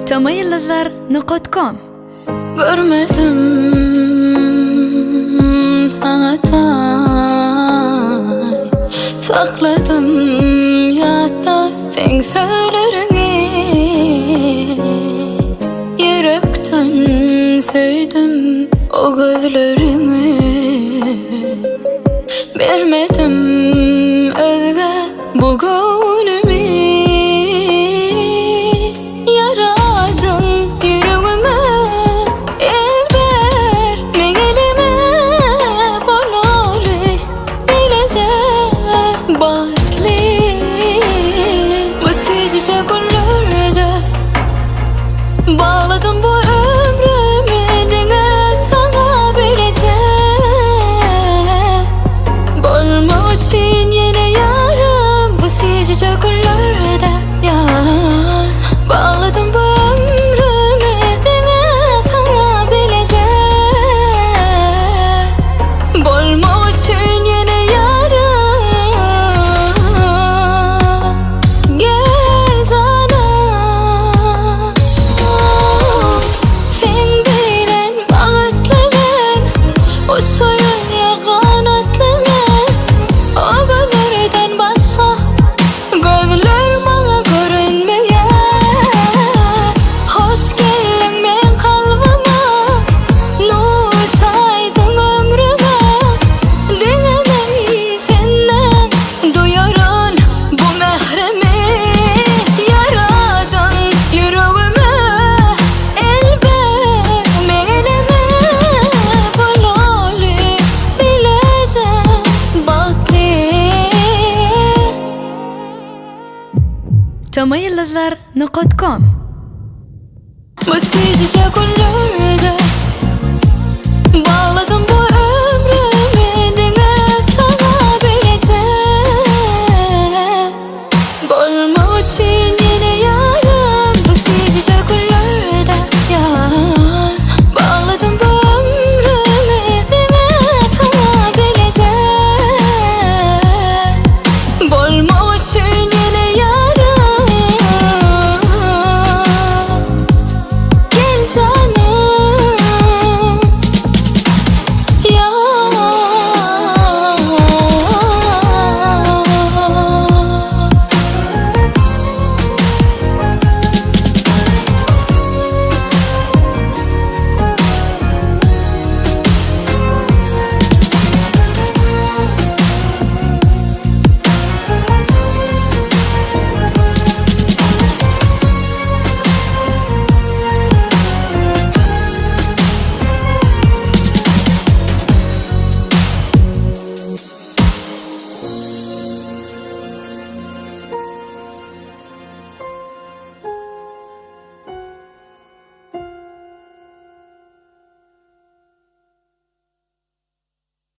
Tamaýyldyzlar nokat kom. Görmedim saňa taý Sakladym ýatda seň sözleriňi Ýürekden söýdüm o gözleriňi Bermedim özge bu göwnümi Ýaradyň ýüregime el ber meň elime bolaly bileje bagtly Bu süýjüje günlerde bagladym bu ömrümi diňe saňa bileje Bolmak üçin ýene ýarym bu süýjüje günlerde Ýar bagladym bu ömrümi diňe saňa bileje Bolmak üçin ýene ýarym Gel janym Seň bilen bagtly men Uçuýan ganatly men O gözlerden başga Gözler maňa görünmeýär Hoş geldiň meň kalbyma Nur çaýdyň ömrüme Diňe men senden duýaryn bu mährimi Ýaradan ýüregime el ber meň elime Bolaly bileje bagtly. Tamaýyldyzlar nokat kom. Bu süýjüje günlerde.